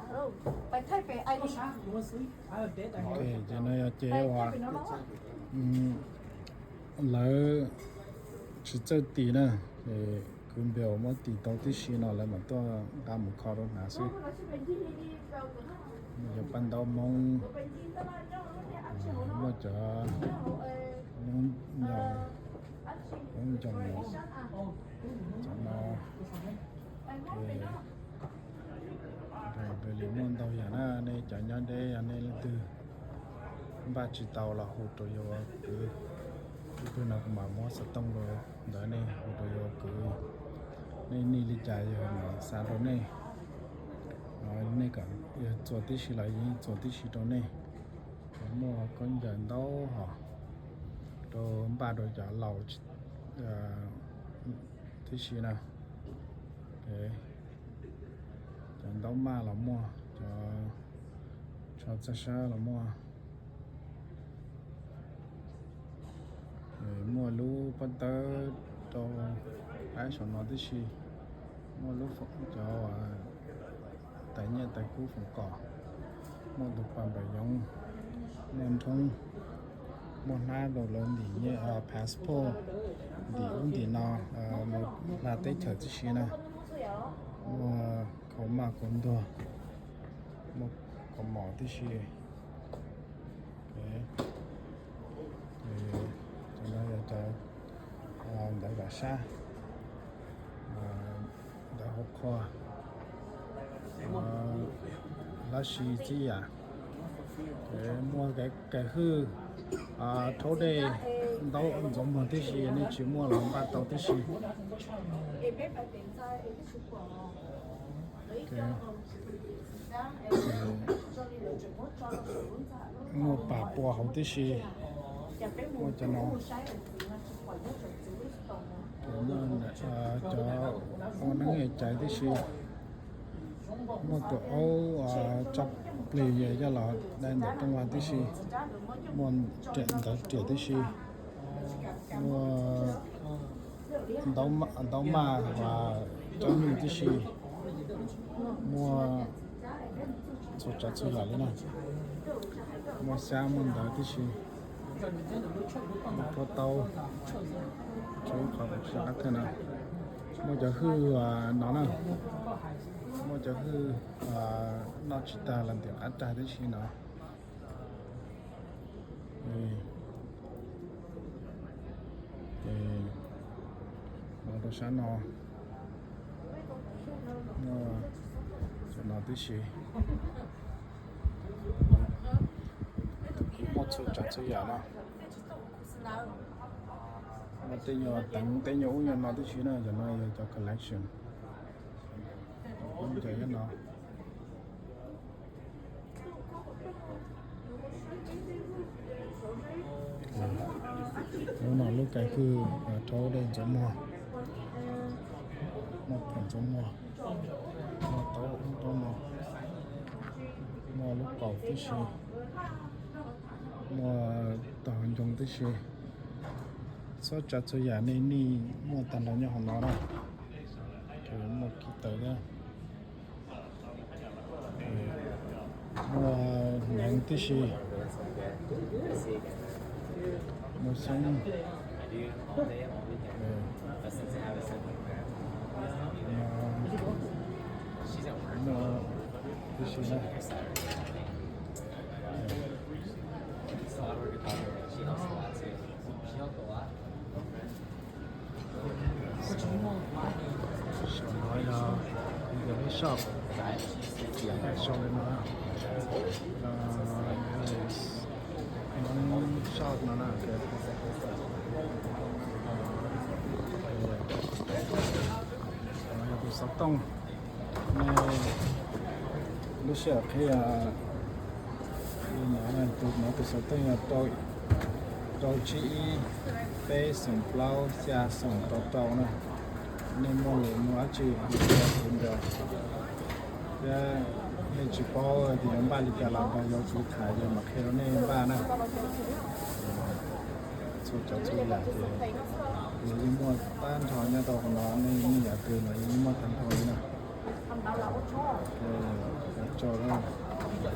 Ok, ces no yog ces uas lawv tsis txawj tis na, ces kwv npia muab tis tau tib si no lawv mam tuaj nqa mus kho rau hnav xwb. Yog paj ntaub Hmoob, muaj cov nyob, nyob ncoos cov no. Li muaj ntau yam na, nej cov nyob deb yog nej leej twg npaj tsis tau los hu rau yuav kwv. Ib pliag no kuv mam muab xov tooj rau ntawd, nej hu rau yuav kwv. Nej nij li cas yog mam xa rau nej. Nej kom yog txuas tib si los yeej txuas tib si rau nej. Muaj khaub ncaws ntaub hos rau npaj rau cov laus tib si na. Cov ntaub maj los muaj, cov tsho txhaj sab los muaj. Muaj lub pob tawb rau qaib saum no tib si. Muaj lub cov tais nyiaj tais kub foom kom, muaj tus pas npam yoov, muaj nrhoob, muaj hnab rau lawv ntim nyiaj passport, ntim ub ntim no, mus hla teb chaws tib si na. Muaj kaus maj kaus ntuag, muaj kaus mom tib si. Cov no yog cov ntawv vam sab, ntawv hauv qhua, lab si txib yam. Muaj kaim hwj, rhaub dej, ntaub ntxuav muag tib si, nej tsis muaj los npaj tau tib si. Muaj pas pua hauv tib si, muaj cov no. Cov ua neeb caiv tib si, muaj tus aub tsob plig coj los dai ntawm rooj vag tib si, muaj riam ntawv riam tib si, muaj ntaub maj uas tsob nyuj tib si, muaj txhua tsav txhua yam li na, muaj xyab muaj ntawv tib si, muaj plhuav taub, tshuav ib qho qab thiab na, muaj cov hwj no na, muaj cov hwj noj tsis tag los ntim qab rag tib si no. Ces no rau sab no, no tib si, muaj txhua tsav txhua yam no. Muaj tej nyuag teev tej nyuag ub nyuag no tib si na, cov no yog cov collection. Cov no lub no lub kaim hwj rhaub dej ntxuav muag, muaj phom ntxuav muag, muaj taub ub taub no, muaj lub kaus tib si, muaj tog ncoo tib si. Txhua tsav txhua yam nej nij muaj tag nrho nyob hauv no na. Muaj kiv taws thiab, muaj hneev tib si, muaj xyoob, muaj tib si na. Saum no yog lub shop, sau li no, shop no na. Yog tus xov tooj, nej lub sij hawm qhib li no, tus no tus xov tooj yog rau tsib ib peb xoom plaub xya xoom rau rau na. Nej muaj lus muaj dab tsi kuv nco, thiab nej tsis paub tias yuav npaj li cas los nrog yuav kuv tham ces mam qhia rau nej npaj na. Txhua cov txhua yam ces nws yeej muaj tag nrho nyob rau qhov no, nej nij yam twg los yeej muaj tag nrho li na. Tso na.